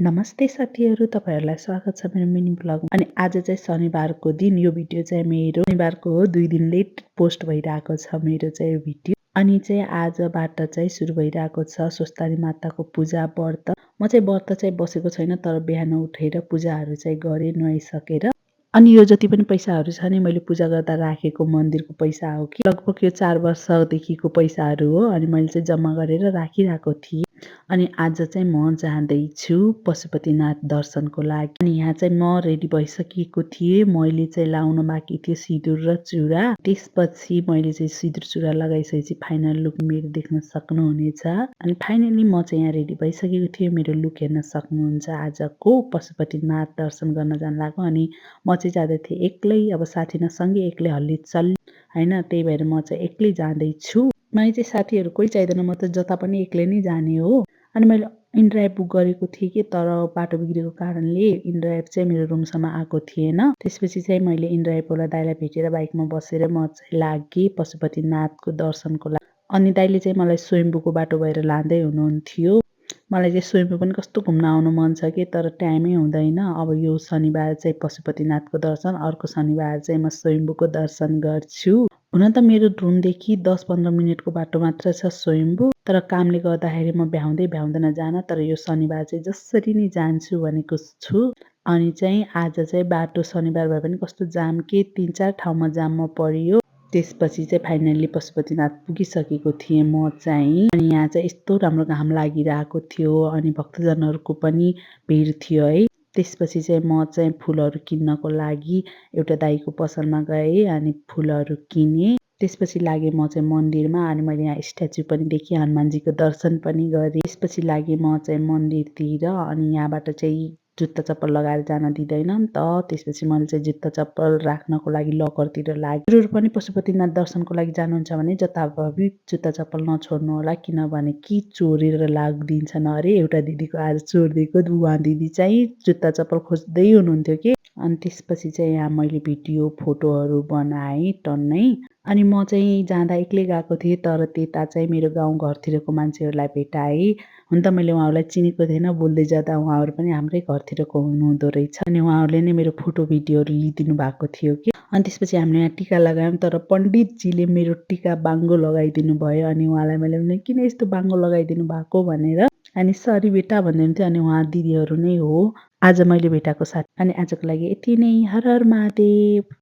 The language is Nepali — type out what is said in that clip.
नमस्ते साथीहरू, तपाईँहरूलाई स्वागत छ मेरो मिनी ब्लगमा। अनि आज चाहिँ शनिबारको दिन यो भिडियो चाहिँ मेरो शनिबारको हो, 2 दिन लेट पोस्ट भइरहेको छ मेरो चाहिँ यो भिडियो। अनि चाहिँ आजबाट चाहिँ सुरु भइरहेको छ स्वस्थानी माताको पूजा व्रत। म चाहिँ व्रत चाहिँ बसेको छैन, तर बिहान उठेर पूजाहरू चाहिँ गरेँ नुहाइसकेर। अनि यो जति पनि पैसाहरू छ नि मैले पूजा गर्दा राखेको मन्दिरको पैसा हो कि लगभग यो 4 वर्षदेखिको पैसाहरू हो। अनि मैले चाहिँ जम्मा गरेर राखिरहेको थिएँ। अनि आज चाहिँ म जाँदैछु पशुपतिनाथ दर्शनको लागि। अनि यहाँ चाहिँ म रेडी भइसकेको थिएँ। मैले चाहिँ लाउन बाँकी थियो सिन्दुर र चुरा। त्यसपछि मैले चाहिँ सिन्दुर चुरा लगाइसकेपछि फाइनल लुक मेरो देख्न सक्नुहुनेछ। अनि फाइनली म चाहिँ यहाँ रेडी भइसकेको थिएँ। मेरो लुक हेर्न सक्नुहुन्छ आजको पशुपतिनाथ दर्शन गर्न जान लाग्यो। अनि म चाहिँ जाँदै थिएँ एक्लै, अब साथी नसँगै एक्लै हल्ली चल्ली होइन, त्यही भएर म चाहिँ एक्लै जाँदैछु। मलाई चाहिँ साथीहरू कोही चाहिँदैन, म त जता पनि एक्लै नै जाने हो। अनि मैले इनड्राइभ बुक गरेको थिएँ कि तर बाटो बिग्रेको कारणले इनड्राइभ चाहिँ मेरो रुमसम्म आएको थिएन। त्यसपछि चाहिँ मैले इनड्राइभवाला दाइलाई भेटेर बाइकमा बसेर म चाहिँ लागेँ पशुपतिनाथको दर्शनको लागि। अनि दाइले चाहिँ मलाई स्वयम्भूको बाटो भएर लाँदै हुनुहुन्थ्यो। मलाई चाहिँ स्वयम्भू पनि कस्तो घुम्न आउनु मन छ कि तर टाइमै हुँदैन। अब यो शनिबार चाहिँ पशुपतिनाथको दर्शन, अर्को शनिबार चाहिँ म स्वयम्भूको दर्शन गर्छु। हुन त मेरो रुमदेखि 10-15 मिनटको बाटो मात्र छ स्वयम्भू, तर कामले गर्दाखेरि म भ्याउँदैन जान। तर यो शनिबार चाहिँ जसरी नै जान्छु भनेको छु। अनि चाहिँ आज चाहिँ बाटो शनिबार भए पनि कस्तो जाम के 3-4 ठाउँमा जाममा परियो। त्यसपछि चाहिँ फाइनल्ली पशुपतिनाथ पुगिसकेको थिएँ म चाहिँ। अनि यहाँ चाहिँ यस्तो राम्रो घाम लागिरहेको थियो अनि भक्तजनहरूको पनि भिड थियो है। त्यसपछि चाहिँ म चाहिँ फुलहरू किन्नको लागि एउटा दाइको पसलमा गएँ अनि फुलहरू किनेँ। त्यसपछि लागेँ म चाहिँ मन्दिरमा। अनि मैले यहाँ स्ट्याचु पनि देखेँ, हनुमानजीको दर्शन पनि गरेँ। त्यसपछि लागेँ म चाहिँ मन्दिरतिर। अनि यहाँबाट चाहिँ जुत्ता चप्पल लगाएर जान दिँदैन नि त। त्यसपछि मैले चाहिँ जुत्ता चप्पल राख्नको लागि लकरतिर लागेँ। अरूहरू पनि पशुपतिनाथ दर्शनको लागि जानुहुन्छ भने जताभावी जुत्ता चप्पल नछोड्नु होला, किनभने कि चोरेर लागिदिन्छन् अरे। एउटा दिदीको आज चोरिदिएको, उहाँ दिदी चाहिँ जुत्ता चप्पल खोज्दै हुनुहुन्थ्यो कि। अनि त्यसपछि चाहिँ यहाँ मैले भिडियो फोटोहरू बनाएँ टन्नै। अनि म चाहिँ जाँदा एक्लै गएको थिएँ, तर त्यता चाहिँ मेरो गाउँ घरतिरको मान्छेहरूलाई भेटाएँ। हुन त मैले उहाँहरूलाई चिनेको थिएन, बोल्दै जाँदा उहाँहरू पनि हाम्रै घरतिरको हुनुहुँदो रहेछ। अनि उहाँहरूले नै मेरो फोटो भिडियोहरू लिइदिनु भएको थियो कि। अनि त्यसपछि हामीले यहाँ टिका लगायौँ, तर पण्डितजीले मेरो टिका बाङ्गो लगाइदिनु भयो। अनि उहाँलाई मैले भने किन यस्तो बाङ्गो लगाइदिनु भएको भनेर। अनि सरी बेटा भन्दै हुन्थ्यो। अनि उहाँ दिदीहरू नै हो आज मैले भेटाएको साथी। अनि आजको लागि यति नै। हर हर महादेव।